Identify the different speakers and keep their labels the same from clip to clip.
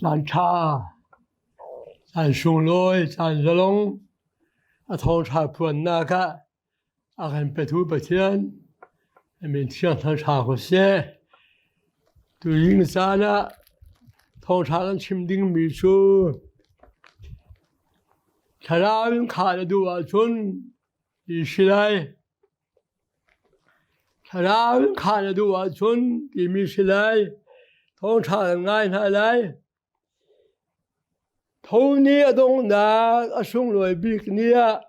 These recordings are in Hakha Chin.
Speaker 1: Caan ṭha, caan sunglawi, caan zalong, a thawngṭha phuannak ah a kan petu Pathian a min thiang thangṭha ko seh. Tuzing caan ah thawngṭha kan chim dingmi cu thlarau in khah na duh ahcun ti si lai. Thlarau in khah na duh ahcun timi si lai. Thawngṭha kan ngai hna lai. Tho ni a donghnak a sunglawi bik ni ah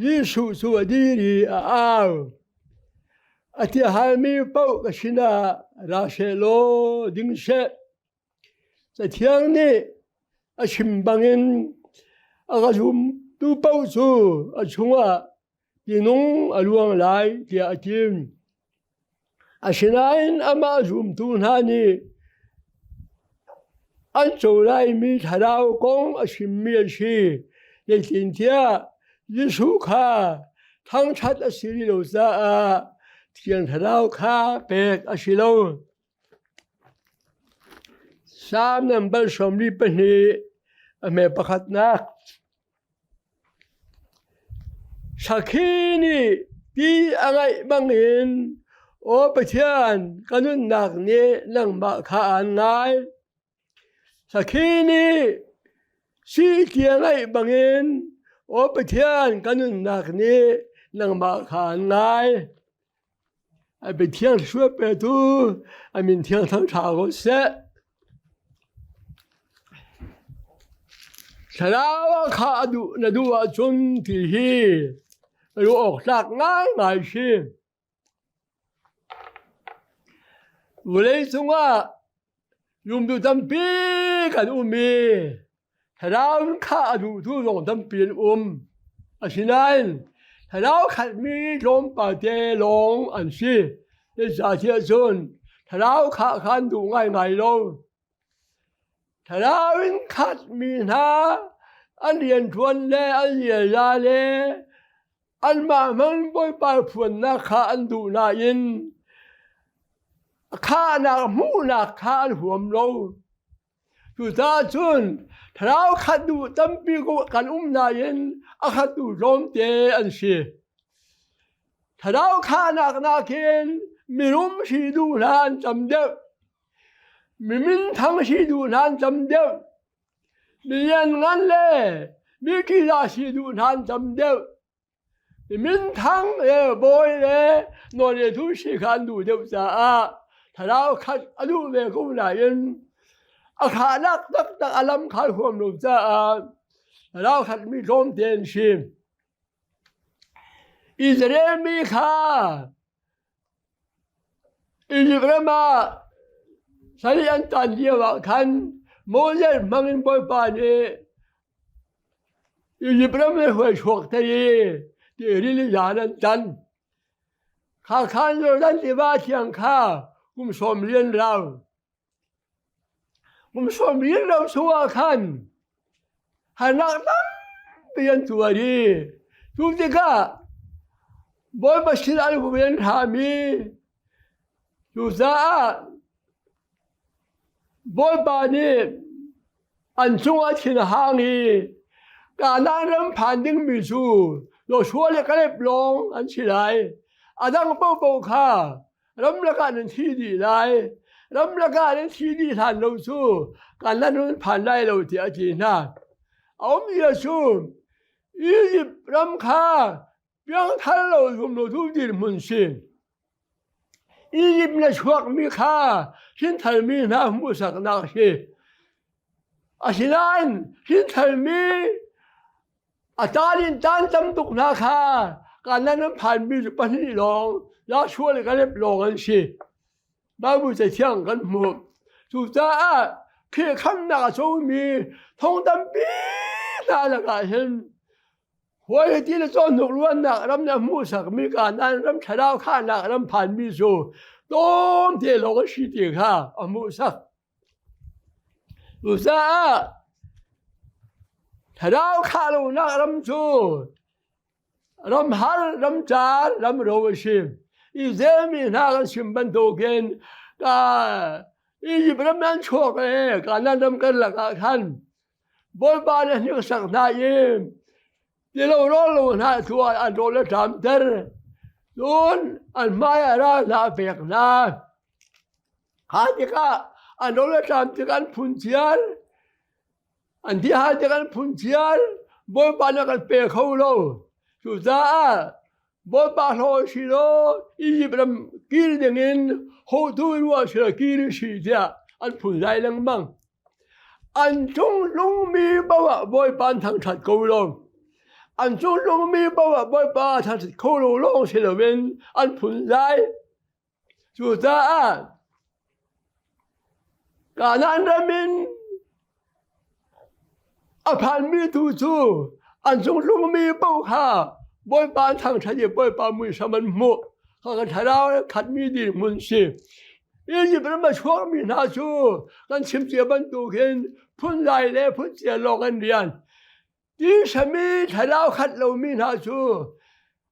Speaker 1: Jesuh cu a dir i a au. A ti halmi paoh ka sinah ra sehlaw ding seh. Cathiang nih a chim bangin a ka zumtu paoh cu a chungah tinung a luang lai tiah a ti. Asinain amah zumtu hna nih an co laimi thlarau kong a chimmi a si. Zeitintiah Jesuh kha thangṭhat a si rih lo caah Thiang Thlarau kha pek a si lo. Salm nambar 42 a hme pakhatnak. Sakhi nih ti a ngaih bangin Aw Pathian, ka nunnak nih nangmah kha aan ngai. Sakhi nih si ti a ngaih bangin Aw Pathian, ka nunnak nih nangmah kha aan ngai. A biathiang hruai petu a min thiang thangṭha ko seh. Thlarau kha a duh na duh ahcun ti hi ruah awk tlak ngaingai si. Vawlei cungah Zumtu tampi kan um i thlarau in khah a duhtu zong tampi an um. Asinain thlarau khatmi tlawmpal te lawng an si. Zeicahtiah cun thlarau khah kha an duh ngaingai lo. Thlarau in khatmi hna an rianṭuan le an ziaza le anmah hmang Bawipa phuannak kha an duh nain khahnak hmuhnak kha an huam lo. Cucaah cun thlarau khat duh tampi kan um nain a khat duh tlawmte an si. Thlarau khahnak nakin mirum si duh hna an tam deuh. Mi minthang si duh hna an tam deuh. Mi lianngan le mi ṭihzah si duh hna an tam deuh. Mi minthang le bawi le nawlneitu si kha an duh deuh caah thlarau khat a duh ve ko nain a khahnak taktak a lam kha huam lo caah thlarau khat mi tlawmte an si. Israel mi kha Izipt ram ah sal an tan lio ah khan Moses hmangin Bawipa nih Izipt ram in hruai chuak te i ti rili zan an tan. Kha khan Jordan tiva thiang kha kum sawm lian rau. Kum sawm lian rau chung ah khan harnak tampi an tuar i cu tikah Bawipa sin an hum in an hram i cucaah Bawipa nih an cungah thin a hang i Kanaan ram phan dingmi cu Joshua le Caleb lawng an si lai. A dang paohpaoh kha ramlak ah nan thi dih lai. Ramlak ah nan thi dih hlan lo cu Kanaan ram nan phan lai lo tiah a ti hna. A umzia cu Izipt ram kha piangthar lo zumlotu dirhmun si. Izipt na chuakmi kha hrinthalmi hna hmuhsaknak si. Asinain hrinthalmi a taan in taan tam tuk hna kha Kanaan an phanmi cu pahnih lawng Joshua le Caleb lawng an si. Bible cathiang kan hmuh. Cucaah Khrih khamnak a comi thong tampi hna lakah hin Hawi ti le cawhnuk ruannak ram le hmuhsakmi Kanaan ram thlarau khahnak ram phanmi cu tlawmte lawng a si ti kha a hmuhsak. Cucaah thlarau khah lonak ram cu ram har, ram car, ram ro a si. Israel mi hna kan chim bantukin ka Izipt ram an chuak i Kanaan ram karlak ah khan Bawipa nih a hniksak hna i tilo rawl lo hna tu ah an rawl a ṭamter. Cun an hmai ah ral hna a pek hna. Kha tikah an rawl a ṭam tikah an phunciar. An ti-hal tik an phunciar. Bawipa nih a kan pe kho lo. Cucaah Bawipa hlaw si law Izipt ram kir dingin hotu ruah si law kir si tiah an phunzai lengmang. An cung lungmi paoh ah Bawipa an thangṭhat ko lo. An cung lungmi paoh ah Bawipa thangṭhat kho lo lawng si loin an phunzai. Cucaah Kanaan ram in a phanmi tu cu an cunghlungmi paoh kha Bawipa an thangṭhat i Bawipa muisam an hmuh. Kha thlarau khatmi dirhmun si. Izipt ram a chuakmi hna cu kan chim cia bantukin phunzai le phuncia lawng an rian. Tisami thlarau khat lomi hna cu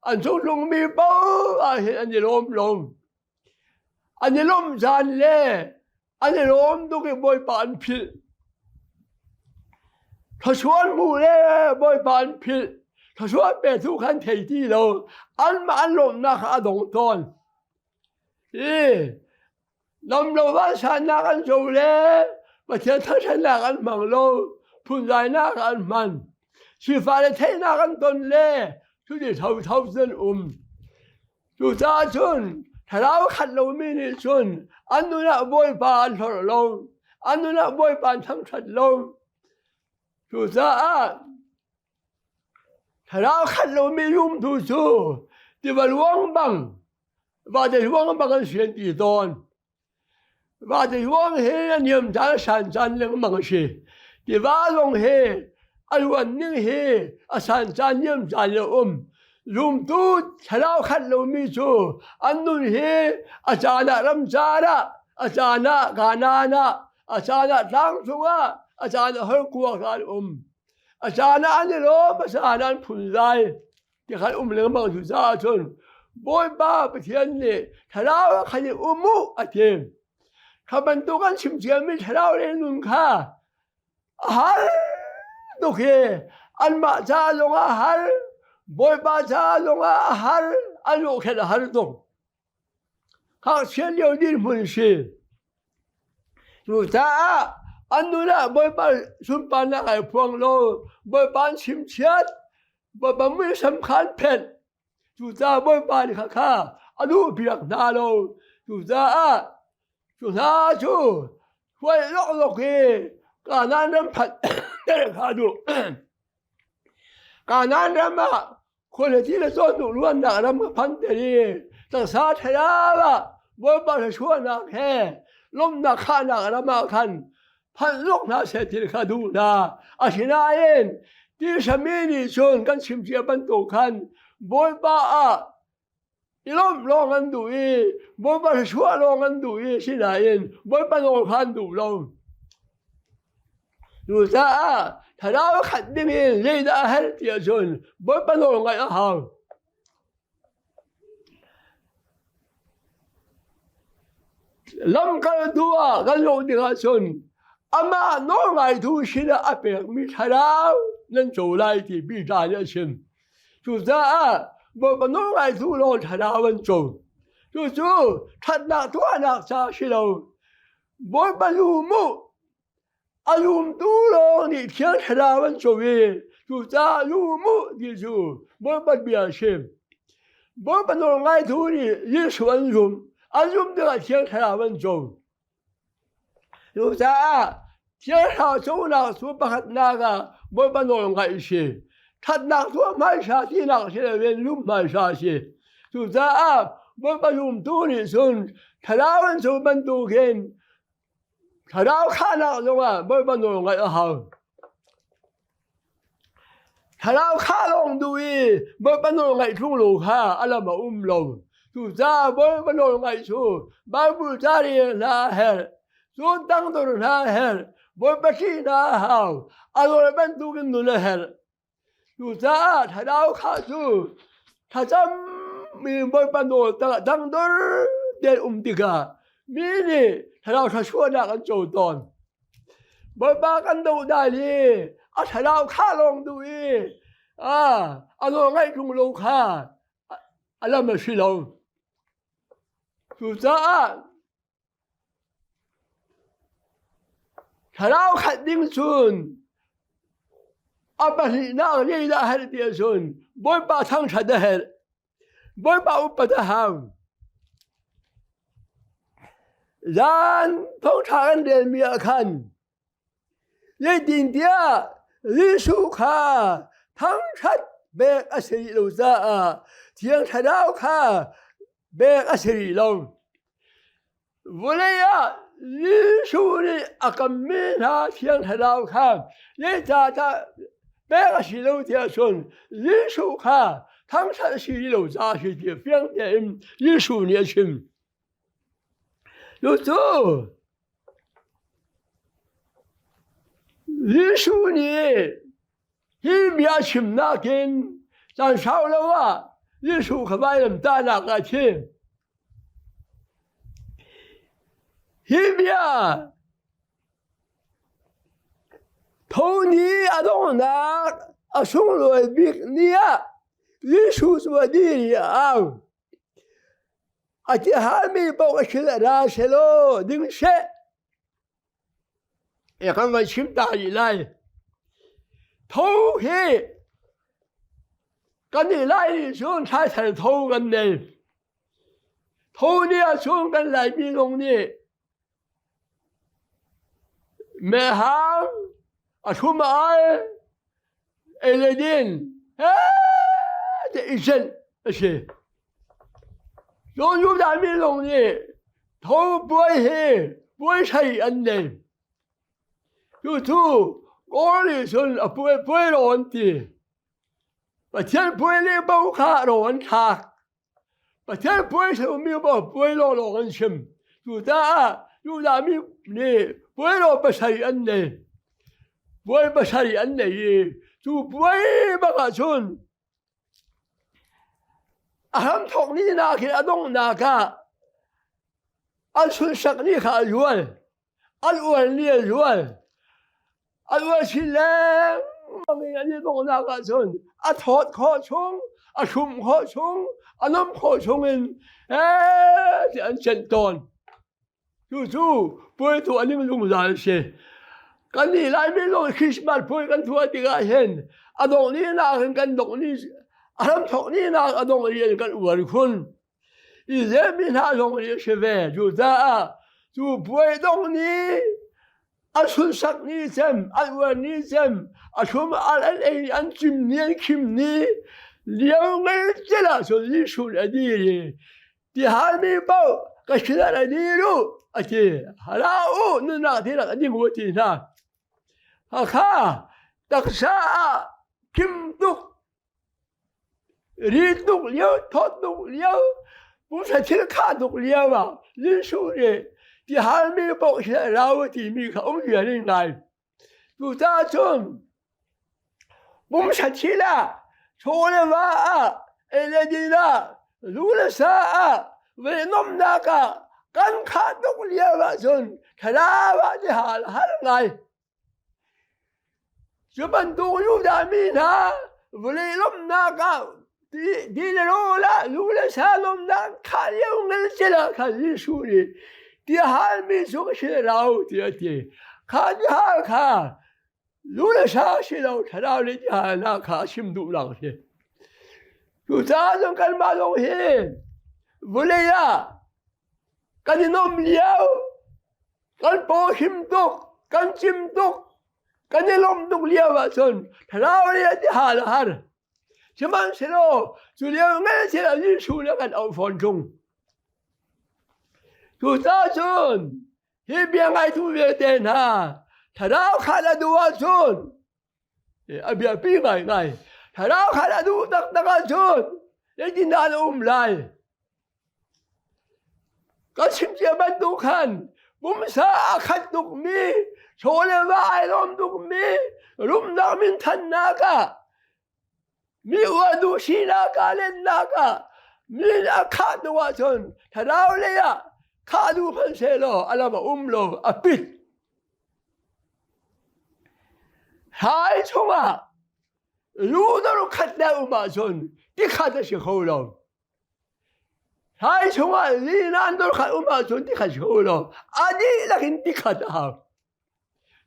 Speaker 1: an cunghlungmi paoh ah hin an i lawm lo. An i lawmh caan le an i lawm tuk i Bawipa an philh. Thluachuah hmuh le Bawipa an philh. Thluachuah petu kha an thei ti lo. Anmah an lawmhnak kha a dong tawn. Hi lam lo vansannak an co le Pathian thangṭhatnak an hmang lo. Phunzainak an hman. Sifah le theihnak an ton le cuti thotho cun um. Cucaah cun thlarau khat lomi nih cun an nun ah Bawipa an hlorh lo, an nun ah Bawipa an thangṭhat lo. Cucaah thlarau khat lomi zumtu cu tiva luang bang, vate luang bang an si an ti tawn. Vate ruang he a niam caan a san caan lengmang a si. Tiva zong he a luan ning he a san caan niam caan a um. Zumtu thlarau khat lomi cu an nun hi a caan ah ramcar ah, a caan ah Kanaan ah, a caan ah tlangcung ah, a caan ah horkuak ah an um. A caan ah an i lawm, a caan ah an phunzai. Ti khan um lengmang cu caah cun Bawipa Pathian nih thlarau khan i um u a ti. Kha bantuk an chim ciami thlarau le nun kha a har tuk hi anmah ca zongah a har Bawipa ca zongah a har an zohkhenh a har tuk. Ngakchia lio dirhmun si. Cucaah an nun ah Bawipa sunparnak ai phuang lo, Bawipa an chimchiat, Bawipa muisam kha an phenh. Cucaah Bawipa nih kha a duhpiak hna lo. Cucaah cu hna cu huai loklok i Kanaan ram phanh kha a duh. Kanaan ram ah khualipi le cawhnuk luannak ram ka phan ter i taksa thlarau ah Bawipa thluachuahnak he lawmhnak khahnak ram ah khan phanh zok hna seh ti kha duh hna. Asinain tisami nih cun kan chim cia bantuk khan Bawipa ah i lawmh lawng an duh i Bawipa thluachuah lawng an duh i sinain Bawipa nawl kha an duh lo. Cucaah thlarau a khat ding in zeidah a herh ti ahcun Bawipa nawl ngaih a hau. Lamkaltu ah kan lawh ding ahcun amah nawlngaitu sinah a pekmi thlarau nan co lai ti Peter nih a chim. Cucaah Bawipa nawlngaitu lawng thlarau an co. Cucu ṭhatnak tuahnak ca a si lo. Bawipa lu mu a lumtu lawng nih Thiang Thlarau an co i cucaah lu mu ti cu Bawipa bia a si. Bawipa nawl ngaitu nih Jesuh an zumh. An zumh tikah Thiang Thlarau an co. Cucaah Thiang Thlarau conak cu pakhatnak ah Bawipa nawl ngaih a si. Thatnak tuah hmaisa tinak si loin zumh hmaisa a si. Cucaah Bawipa zumtu nih cun Thlarau an co bantukin Thlarau khahnak zongah Bawipa nawl ngaih a hau. Thlarau khah lawng duh i Bawipa nawl ngaih ṭung lo kha a lam a um lo. Cucaah Bawipa nawl ngaih cu Baibal ca rel hna a herh, cun tangdor hna a herh, Bawipa ṭih hna a hau, a nawl bantukin nun a herh. Cucaah thlarau khah cu thlacam mi Bawipa nawl tangdor tein um tikah. Mi nih thlarau thluachuahnak an co tawn. Bawipa kan dohdal i a thlarau kha lawng duh i a nawl ngaih ṭung lo kha a lam a si lo. Cucaah thlarau khat ding cun a pahnihnak zeidah a herh ti ahcun Bawipa thangṭhat a herh. Bawipa upat a hau. Zan thawngṭha kan relmi ah khan zeitintiah Jesuh kha thangṭhat pek a si rih lo caah Thiang Thlarau kha pek a si rih lo. Vawlei ah Jesuh nih a kammi hna Thiang Thlarau kha zeicahdah pek a si lo tiah cun Jesuh kha thangṭhat a si lo caah a si ti fiang tein Jesuh nih a chim. Cucu Jesuh nih hi bia chimnak in caan sau lo ah Jesuh kha vailamtahnak ah a chim. Hi bia tho ni a donghnak a sunglawi bik ni ah Jesuh cu a dir i a au. A ti halmi paoh a hril ra selaw ding seh. E kan vai chim ta rih lai. Tho hi kan i lai nih cun thlaithar tho kan nei. Tho ni ahcun kan Laimi zong nih mehhang a thlum al ei le din he te i zenh a si. Cun Judah mi zong nih tho puai hi puai hrei an nei. Cucu Kawl nih cun a puai puai ro an ti. Pathian puai le bo kha ro an thlak. Pathian puai mi bo puai lawnglawng an chim. Cucaah Judah mi nih puai ro pasarih an nei. Puai pasarih an nei i cu puai bak ah cun a hramthawk ni nak hin a donghnak ah an sunsak ni kha a zual. An ual ni a zual. An ual chin lengmang i an i donghnak ahcun a thawt khawh chung, a hrum khawh chung, a nom khawh chung in ee ti an cenh tawn. Cucu puai tuah ning zungzal a si. Kannih Laimi zong Christmas puai kan tuah tikah hin a dongh ni nak in kan dongh ni a hramthawk ni nak a dongh ni in kan uar khun. Israel mi hna zong nih a si ve. Cucaah cu puai dong ni a sunsak ni cem, an uar ni cem, a thlum al an ei an cim ni an khim ni lio ngei cel ah cun Jesuh nih a dir i tihalmi paoh ka sinah ra dir u a ti. Ra u nunnak ti rak a ding u a ti hna. Hakha taksa ah kim tuk Ri tuk lio, thawt tuk lio, pumsa thil khah tuk lio ah Jesuh nih tihalmi paoh hi a rau a timi kha um rian in ngai. Cucaah cun pumsa thil ah, chaw le va ah, ei le din ah, zu le sa ah, vei nomnak ah kan khah tuk lio ah cun thlarau ah tihal har ngai. Cu bantuk Judah mi hna vawlei lawmhnak ah ti le rawl ah lu le sa lawmhnak khah lio ngelcel ah khan Jesuh nih ti a halmi cu ka si lo tiah a ti. Kha ti hal kha lu le sa si lo thlarau le ti halnak kha a chim duhnak a si. Cucaah cun kanmah zong hi vawlei ah kan i nuamh lio kan paw him tuk kan cim tuk kan i lawmh tuk lio ahcun thlarau le ti hal a har sihmanhsehlaw cu lio ngeihchiat ah Jesuh le kan auh fawn ṭung cucaah cun hi bia ngaitu vialte hna thlarau kha na duh ahcun A biapi ngaingai. Thlarau kha a duh taktak ahcun zeitindah na um lai? Ka chim cia bantuk khan pumsa a khat tukmi, chaw le va ai lawm tukmi, rumnak minthannak ah, mi uah duh sinak ah lennak ah, min a khah tuk ahcun thlarau lei ah Kha duh hmanh sehlaw a lam a um lo, a pit. Hrai chungah lu khat le um ahcun tikhat a si kho lo. Hrai chungah linan dor khat um ahcun tikhat si kho lo. A dihlak in tikhat a hau.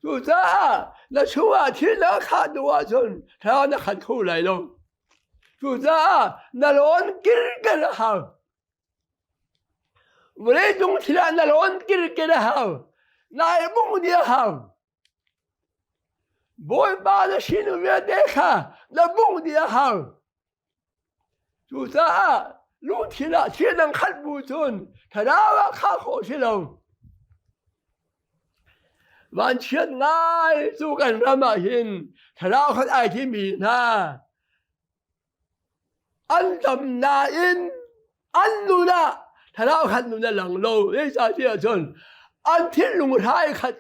Speaker 1: Cucaah na chungah thil na khah duh ahcun thlarau na khat kho lai lo. Cucaah na lawn kirker a hau. Vawleicung thil ah na lawn kirker a hau. Nai bung dih a hau. Bawipa na sinu vialte kha na bung dih a hau. Cucaah lungthin ah thil dang khat bu cun thlarau ah khah khawh si lo. Vanchiat ngai cu kan ram ah hin thlarau khat ai timi hna an tam nain an nun ah thlarau khat nun a lang lo. Zeicahtiah cun an thinlung hrai khat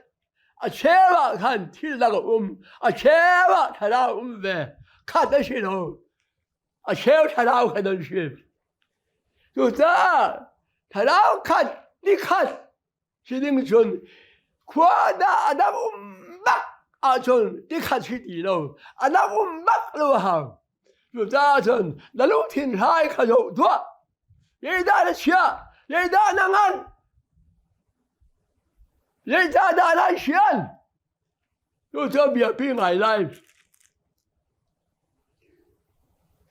Speaker 1: a cheu ah khan thil dang a um a cheu ah thlarau um ve khat a si lo a cheu thlarau khat an si cucaah thlarau khat ni khat si ding cun khua dah a dang um bak ahcun ti khat si ti lo a dang um bak lo a hau cucaah cun na lungthin hrai kha zoh tuah zeidah na chiah zeidah na ngan Zeicahdah nan sian? Cucu biapi ngai lai.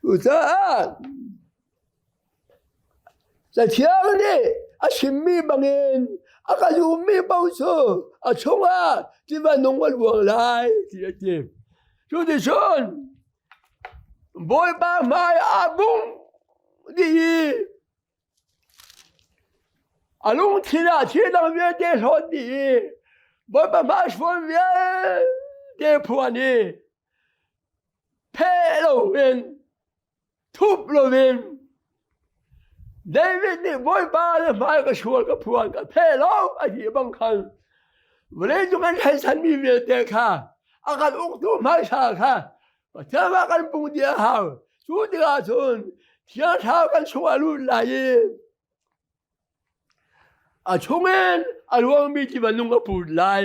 Speaker 1: Cucaah Cathiang nih a chimmi bangin a ka zummi paoh cu a chungah tiva nung a luang lai ti a ti. Cuticun Bawipa hmai ah bung dih i A lungthin ah thil dang vialte hlawt dih i Bawipa hmaisuan vialte phuan i pheh loin thup loin David nih Bawipa le hmai ka sual ka phuan ka pheh lo a ti bang khan vawleicung an thlaisanmi vialte kha a kan uktu hmaisa kha Pathian ah kan pung dih a hau. Cu tikah cun Thiang Thlarau kan chungah lut lai i a chungin a luangmi tiva nung a put lai.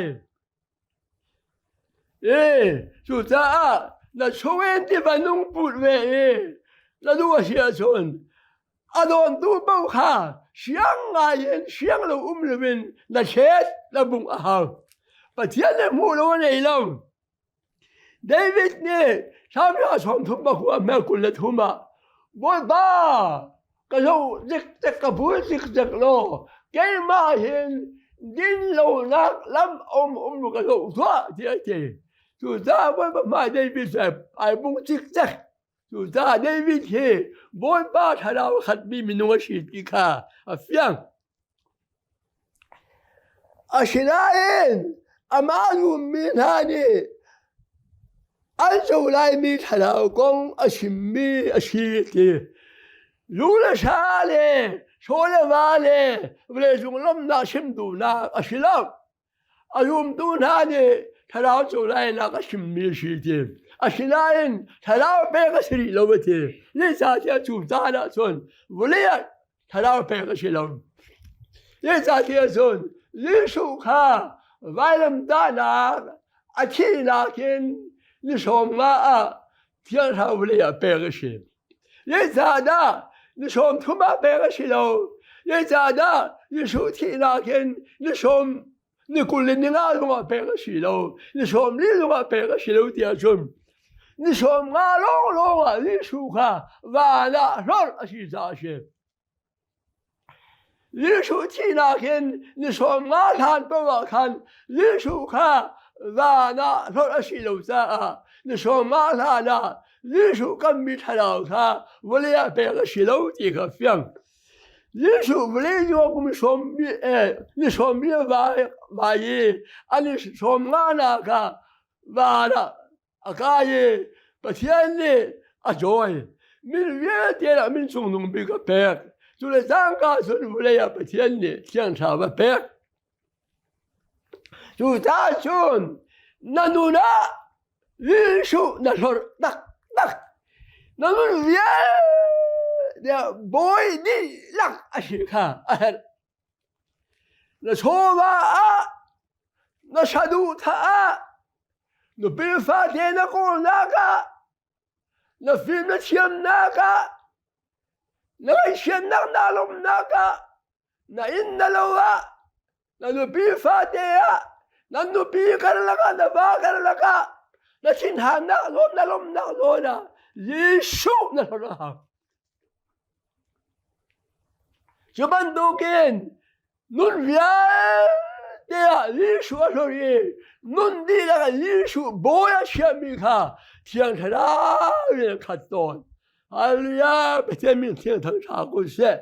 Speaker 1: E, cucaah na chungin tiva nung put ve i na duh a si ahcun a dawntu paoh kha siang ngai in siang lo um loin na thlet na bungh a hau. Pathian nih hmuh lo a nei lo. David nih Salm 33 pakua hme 23 ah Bawipa ka zoh zikzek ka bul zikzek law keimah hin dinlonak lam um um ka zoh tuah tiah a ti. Cucaah Bawipa hmai David cu ai bung cikcek. Cucaah David hi Bawipa thlarau a khatmi minung a si ti kha a fiang. Asinain amah zummi hna nih an co laimi thlarau kong a chimmi a si ti. Lu le sa le chaw le va le vawleicung lawmhnak chim duhnak a si lo. A zumtu hna nih thlarau co lainak a chimmi a si ti. Asinain thlarau pek a si rih lo a ti. Zeicahtiah cu caan ah cun vawlei ah thlarau pek a si lo. Zeicahtiah cun Jesuh kha vailamtahnak a thihnak in ni sawm nga ah Thiang Thlarau vawlei ah pek a si. Zeicahdah ni sawm thum ah pek a si lo? Zeicahdah Jesuh thihnak in ni sawm ni 20 le ni nga zongah pek a si lo? Ni 40 zongah pek a si lo tiah cun ni 50 lawnglawng ah Jesuh kha van ah hlorh a si caah a si. Jesuh thihnak in ni 50 hlan paoh ah khan Jesuh kha van ah hlorh a si lo caah ni 50 hlan ah Jesuh kammi thlarau kha vawlei ah pek a si lo ti kha fiang. Jesuh vawlei cu kum sawm ni sawm vai i an i sawm nga nak ah van ah a kai i Pathian nih a cawi. Min vialte ah min cungnung bik a pek. Cu le cangka cun vawlei ah Pathian nih Thiang Thlarau a pek. Cucaah cun na nun ah Jesuh na hlorh taktak. Na nun vialte bawi dihlak a si kha a herh. Na chawva ah, na saduhthah ah, nupi fate na kawlnak ah, na fim na thiamnak ah, na ngaihchiatnak na lawmhnak ah, na inn na lo ah, na nupi fate ah, na nupi karlak ah, na va karlak ah, na thinhannak zawn na lawmhnak zawn ah Jesuh na hlorh a hau. Cu bantukin nun vialte ah Jesuh a hlorh i nun dihlak ah Jesuh bawi a chiahmi kha Thiang Thlarau in a khat tawn. Hallelujah! Pathian min thiang thangṭha ko seh.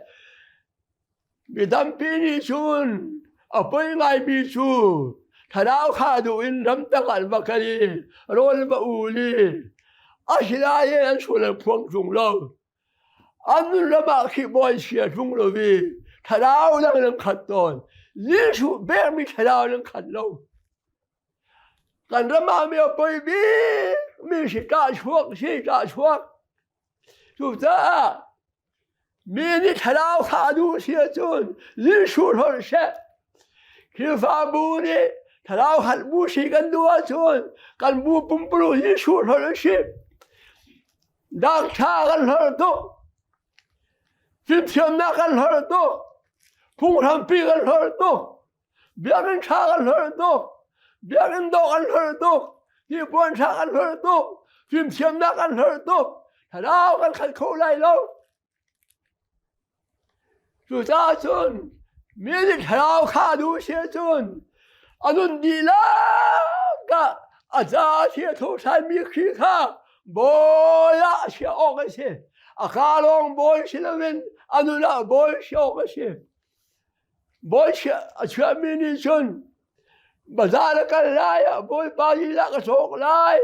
Speaker 1: Mi tampi nih cun a poi ngaimi cu thlarau kha duh in ramtang an va kal i rawl va ul i asinain an sual an phuang ṭung lo. An nun ram ah khi bawi chia ṭung lo i thlarau dang an khat tawn. Jesuh pekmi thlarau an khat lo. Kan ram ah mi a poi bik mi si ṭahchuak si ṭahchuak. Cucaah mi nih thlarau kha a duh si ahcun Jesuh hlorh seh. Khrihfabu nih thlarau khat bu si kan duh ahcun kan bu pumpuluk Jesuh hlorh a si. Dakṭha kan hlorh tuk. Fimthiamnak kan hlorh tuk. Phunghrampi kan hlorh tuk. Biakinn ṭha kan hlorh tuk. Biakinn dawh kan hlorh tuk. Hnipuan ṭha kan hlorh tuk. Fimthiamnak kan hlorh tuk. Thlarau kan khat kho lai lo. Cucaah cun mi nih thlarau kha duh si cun a nun dihlak ah a ca thil tho ṭhanmi Khrih kha bawi ah a chiah awk a si. A kaa lawng bawi si loin a nun ah bawi si awk a si. Bawi a chiahmi nih cun bazaar a kal lai ah Bawipa lila ka cawk lai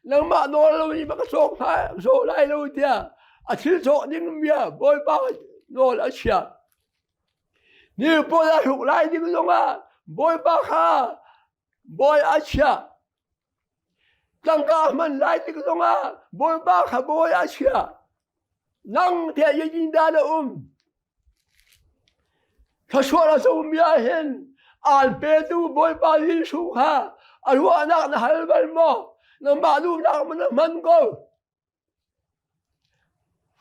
Speaker 1: nangmah nawl lo in ka cawk cawk lai lo tiah a thil cawk ding bia Bawipa nawl a chiah. Ni pawl a hruk lai ding zongah Bawipa kha bawi a chiah. Tangka hman lai tik zongah Bawipa kha bawi a chiah. Nang tiah zeitindah na um? Thluachuah a comi ahhin aan petu Bawipa Jesuh kha a ruahnak na hal bal maw? Nangmah duhnak maw na hman ko?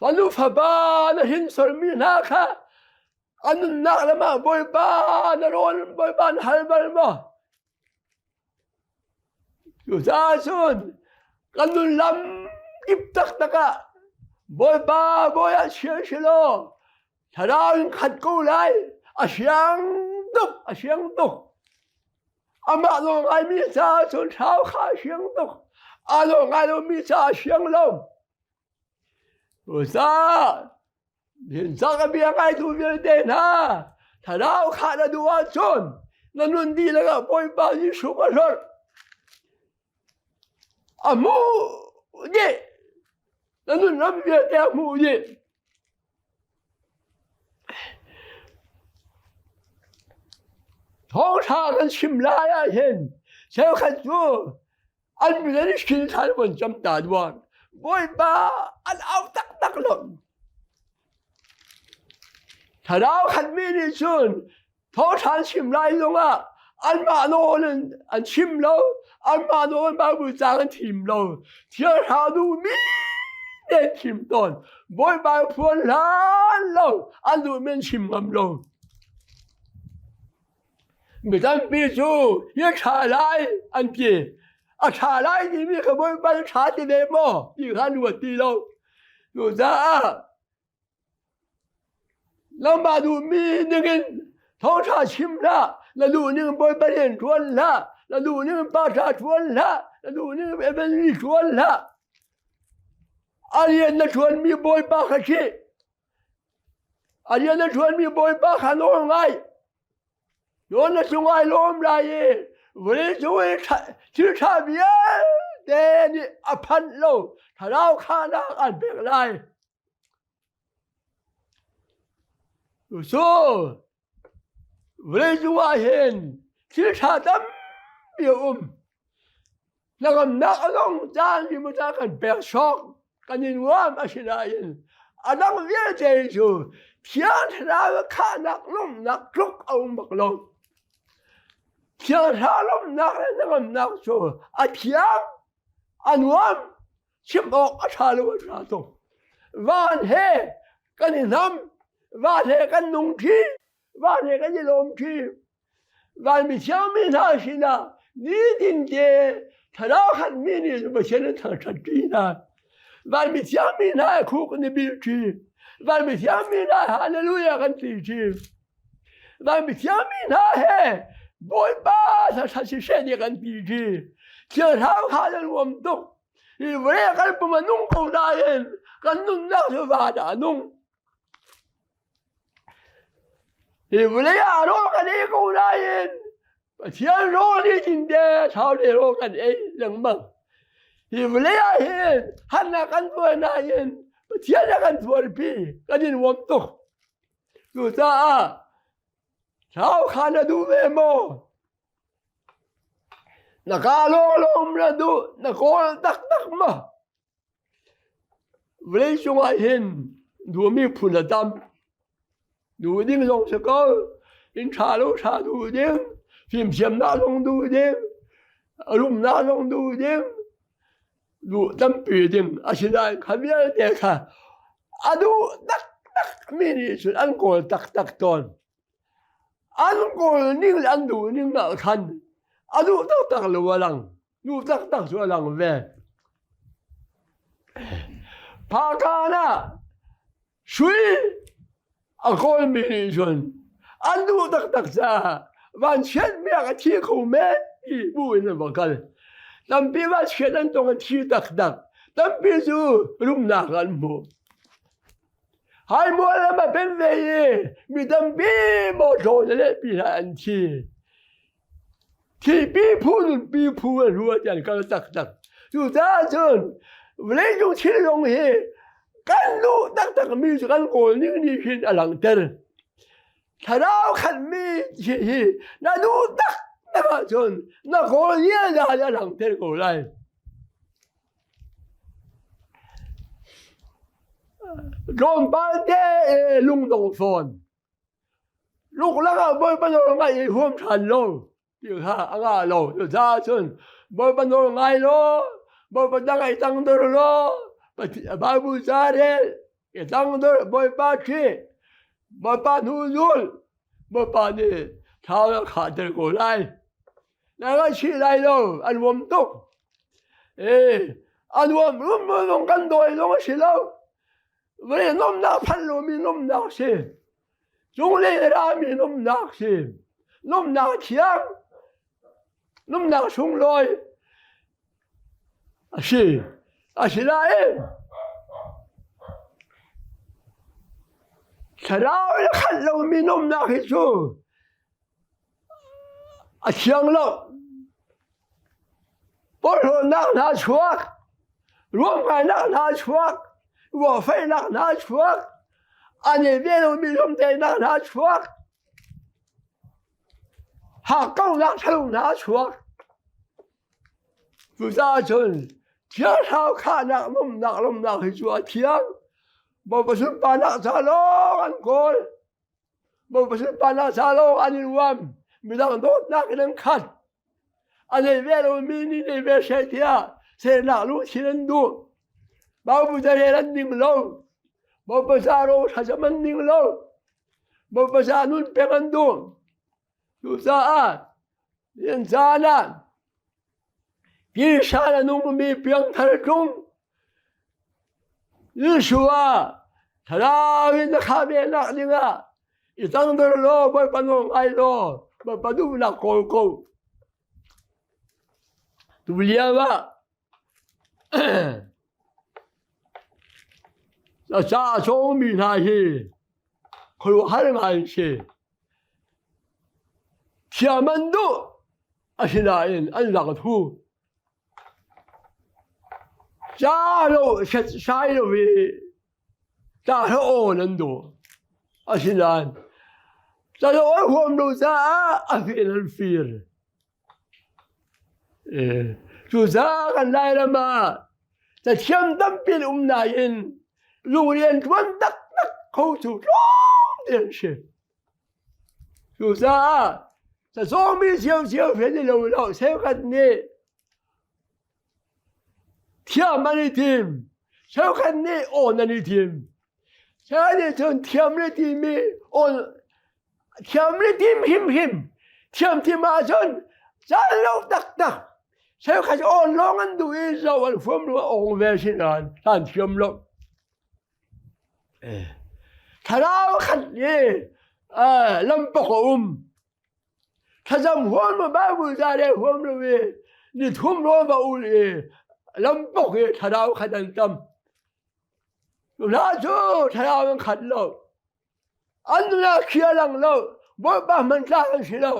Speaker 1: Fanu fapa na hrinsormi hna kha a nunnak lam ah Bawipa na rawn Bawipa na hal bal maw? Cucaah cun kan nun lam kip taktak ah Bawipa bawi ah chia si law thlarau in khat ko lai a siang tuk a siang tuk amah lawng ngaimi caah cun thlau kha a siang tuk aa lawng ngai lomi caah a siang lo cucaah Cak a bia ngaitu vialte hna, thlarau kha na duh ahcun na nun dihlak ah Bawipa Jesuh ka hlorh. A hmuh dih. Na nun ram vialte a hmuh dih. Thawngṭha kan chim lai ah hin cheukhat cu an min an i hrin ṭhan von cam ta duak Bawipa an au taktak lo thlarau khatmi nih cun thawngṭha chim lai zongah anmah nawl in an chim lo anmah nawl in Bible caang an thim lo thiangthlarau duhmi te an chim tawn Bawipa phuan hlan lo an duhmi an chim ngam lo Mi tampi cu hi ṭha lai an ti. A ṭha lai timi kha Bawipa na ṭha ti ve maw ti kha an ruat ti lo. Cucaah nangmah duhmi ningin thawngṭha chim hlah, na duh ning Bawipa rian ṭuan hlah, na duh ning pa ṭha ṭuan hlah, na duh ning evangelist ṭuan hlah. A rian na ṭuanmi Bawipa kha ṭih. A rian a ṭuanmi Bawipa kha nawl ngai. Nawl na cung ai lawm lai i vawleicung i thil ṭha vialte nih a phanh lo thlarau khahnak an pek lai. Cu vawleicung ah hin thil ṭha tampi a um. Hnangamnak a dong caan hi maw kan pek sawk kan in uam a si nain a dang vialte cu Thiang Thlarau khahnak lawmhnak tluk a um bak lo. Thianghra lawmhnak le hnangamnak cu a thiang, a nuam, chim awk a ṭha lo a ṭha tuk. Van he kan i hnam, van he kan nung ṭi, van he kan i lawm ṭi. Van mithiang mi hna sinah nitin te thlarau khatmi nih Pathian an thangṭhat ṭi hna. Van mithiang mi hna he khuk an i bil ṭi. Van mithiang mi hna hallelujah kan ti ṭi. Van mithiang mi hna he Bawipa thangṭhat siseh nih kan ti ṭi. Thiangthlarau kha nan uam tuk. Hi vawlei kan pum a nung ko nain kan nunnak cu van ah a nung. Hi vawlei ah rawl kan ei ko nain Pathian rawl nih cinte thau le rawl kan ei lengmang. Hi vawlei ah hin harnak kan tuar nain Pathian a kan tuarpi kan in uam tuk. Cucaah thau kha na duh ve maw? Na ka lawnglawng na duh, na kawl taktak maw? Vawleicung ah hin duhmi phun a tam. Duh ding zong si ko. Inn ṭha lo ṭha duh ding, fimthiamnak zong duh ding, rumnak zong duh ding, duh tampi ding. Asinain kha vialte kha a duh taktak mi nih cun an kawl taktak tawn. An kawl ning le an duh ning ah khan a duh taktak lo a lang. Nu taktak cu a lang ve. Phakan ah sui a kawlmi nih cun an duh taktak caah vanchiat miak a thi kho men ti bu in an va kal. Tampi vanchiat an tong a thi taktak. Tampi cu rumnak an hmu. Haimual lam a pen ve i mi tampi mawṭaw le lehpi hna an thi. Thipi phu nunpi phu an ruat an kal taktak. Cucaah cun vawleicung thil zong hi kan duh taktak mi cu kan kawl ning nih hin a langhter. Thlarau khatmi hi na duh taktak ahcun na kawl ziaza a langhter ko lai. Tlawmpal te lungdong fawn. Luklak ah Bawipa nawl ngaih i huam ṭhan lo ti kha a ngah lo. Cucaah cun Bawipa nawl ngai law, Bawipa dang i tangdor law, Bible ca rel, i tangdor Bawipa ṭih, Bawipa hnu zul, Bawipa nih thau a khahter ko lai. Na ngaihchih lai lo, a nuam tuk. Ee, a nuam rumro kan dawi zong a si lo. Vawlei nuamhnak phanh lomi nuamhnak si. Cunglei rami nuamhnak si. Nuamhnak thiang, nuamhnak sunglawi a si. Asinain thlarau in a khat lomi nuamhnak hi cu A thiang lo. Porhlawtnak hna chuak, ruamkainak hna chuak, ruahfeihnak hna chuak, an i ve lomi zumteinak hna chuak, hakkauhnak ṭhalo hna chuak. Cucaah cun thiangthlarau khahnak numnak lawmnak hi cu a thiang. Bawipa sunparnak ca lawng an kawl. Bawipa sunparnak ca lawng an i nuam. Midang dawtnak in an khat. A nei ve lomi nih nei ve seh tiah sernak lungthin an duh. Bawipa ca an ding lo. Bawipa ca ro thlacam an ding lo. Bawipa ca nun pek an duh. Cucaah nihin caan ah Tisa a nungmi piangthar tlung Jesuh ah thlarau in na khah ve nak dingah i tangdor law Bawipa nawl ngai law Bawipa duhnak kawl ko. Tu lio ah ca a cawngmi hna hi khuaruahhar ngai an si. Thiam an duh asinain an lak thu. Ca lo setsai lo i ca awn an duh. Asinain ca lo an huam lo caah a fir an fir. Cucaah kan Lairam ah cathiam tampi an um nain lungrian ṭuan taktak kho cu tlawmte an si. Cucaah. Cazawmi ciocio he ni lo lo cheukhat nih thiam an i tim. Cheukhat nih awn an i tim. Cheukhat nih cun thiam le timi awn thiam le tim hrimhrim thiam tim ahcun caan lo taktak cheukhat awn lawng an duh i zoh an huam lo awng ve si nain an thiam lo. Thlarau khat i lampok a um. Thlacam huam lo Bible ca le huam lo i ni thum rawl va ul i lampok i thlarau khat an tam. Hna cu thlarau an khat lo. An nunah khia lang lo. Bawipa hmantlak an si lo.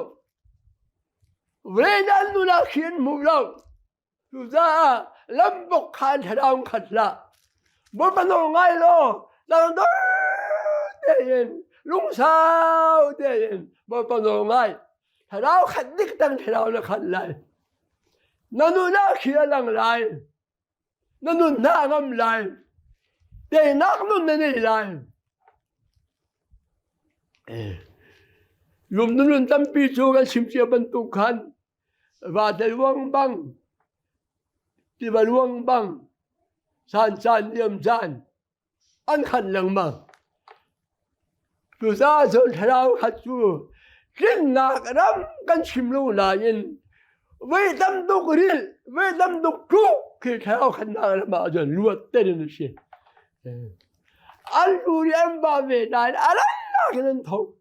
Speaker 1: Vawlei an nunah khi an hmu lo. Cucaah lambok khan thlarau khat hlah. Bawipa nawl ngai law tangdor tein lungsau tein Bawipa nawl ngai. Thlarau khat dik tang thlarau na khat lai. Na nunah khi a lang lai. Na nun hna a ngam lai. Teinak nun na nei lai. Lum nun tampi cu kan chim cia bantuk khan Vate luang bang, tiva luang bang, caan caan liam caan an khat lengmang. Cucaah cun thlarau khat cu tlinnak ram kan chim lo nain voi tam tuk rilh, voi tam tuk tluk khi thlarau khatnak ram ah cun luat ten an si. An lu nih an va ve nain a rannak in an tho.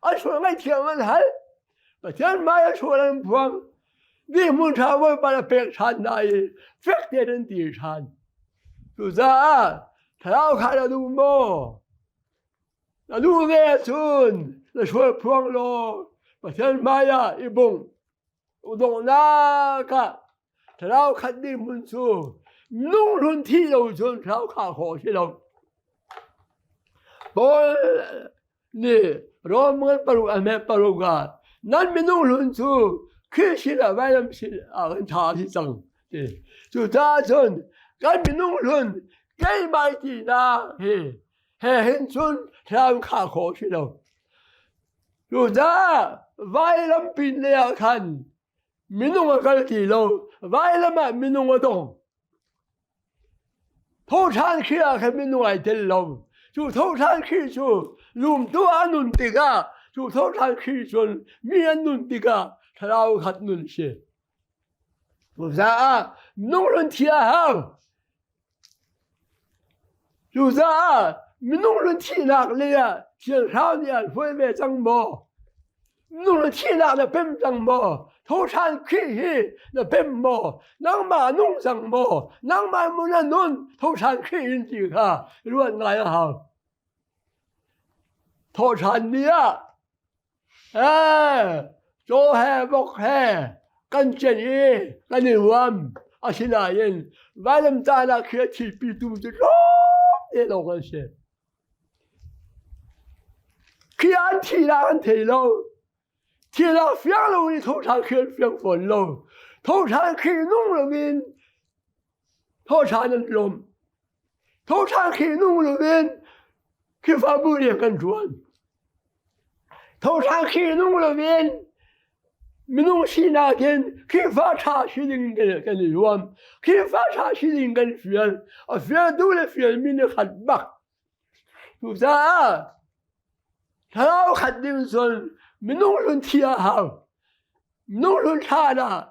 Speaker 1: An sual ngaihthiam an hal. Pathian hmai a sual an phuang. Dihmun ṭha Bawipa na pek ṭhan hna i fek tein an ti ṭhan. Cucaah thlarau kha na duh maw? Na duh ve ahcun na sual phuang law Pathian hmai ah i bungh. Donghnak ah thlarau khat dirhmun cu nung hlun thi lo cun thlarau khah khawh a si lo. Paul nih Rom ngan paruk a hmet paruk ah nan minung hlun cu Khrih sinah vailam sin ah kan ṭha a si cang ti. Cucaah cun kan minung hlun keimah tinak hi he hin cun thlarau khah khawh a si lo. Cucaah vailam pin lei ah khan minung a kal ti lo. Vailam ah minung a dong. Thoṭhan khi ah khan minung ai tel lo. Cu thoṭhan khi cu zumtu a nun tikah cu thoṭhan khi cun mi an nun tikah thlarau khat nun si. Cucaah minung run thi a hau. Cucaah minung run thihnak lei ah Thiang Thlarau nih an hruai ve cang maw? Minung run thihnak na pem cang maw? Thoṭhan Khrih hi na pem maw? Nangmah nung cang maw? Nangmah mu na nun thoṭhan Khrih in ti kha ruat ngai a hau. Thoṭhan ni ah Caw he vok he kan cen i kan i huam. Asinain vailamtahnak khi a thipitu cu tlawmte lawng an si. Khi an thihnak an thei lo. Thihnak fiang lo in thoṭhan khi an fiang fawn lo. Thoṭhan khi nung loin thoṭhan an lawm. Thoṭhan khi nung loin Khrihfabu rian kan ṭuan. Thoṭhan khi nung loin minung sinak in Khrihfa ṭha si ding kan i zuam. Khrihfa ṭha si ding kan fial. A fialtu le fialmi nih khat bak. Cucaah thlarau khat ding cun minung hlun thi a hau. Minung hlun thlan ah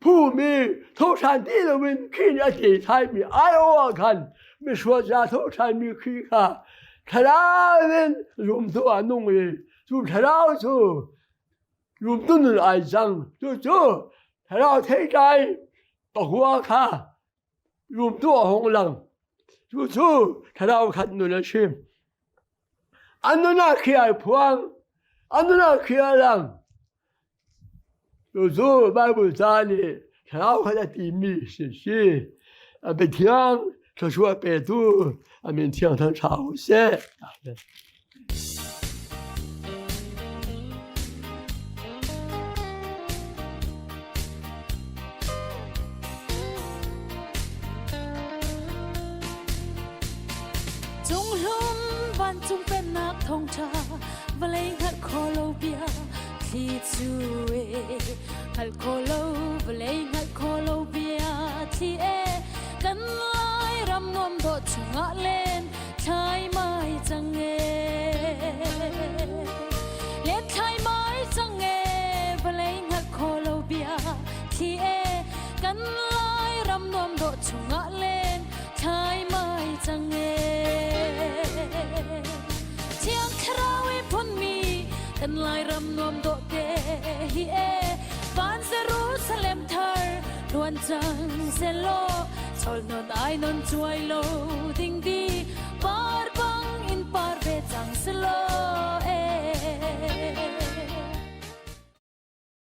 Speaker 1: Phumi thoṭhan ti loin khi nih a ti thaimi aiawh ah khan misual ca thoṭhanmi khi kha thlarau in zumtu ah nung i cu thlarau cu zumtu nun ai cang. Cucu thlarau theitlai pakua kha zumtu a hung lang. Cucu thlarau khat nun a si. An nun ah khi ai phuang, an nun ah khi a lang. Cucu Baibal ca nih thlarau khat a timi si si. A biathiang thluachuah petu a min thiang thangṭha u sih. Amen.
Speaker 2: Cunghlum vancung pennak thawngṭha vawlei hngalh khawh lo bia. thli cu e hngalh kho lo vawlei hngalh kho lo bia thli e kan lai ram nuam dawh chungah len thlai mai cang e len thlai mai cang e vawlei hngalh kho lo bia thli e kan lai ram nuam dawh chungah len thlai mai cang e Thiang Thlarau i phunmi kan Lairam nuam dawh te hi e van Jerusalem thar luan cang selaw chol non ai non chuai lo.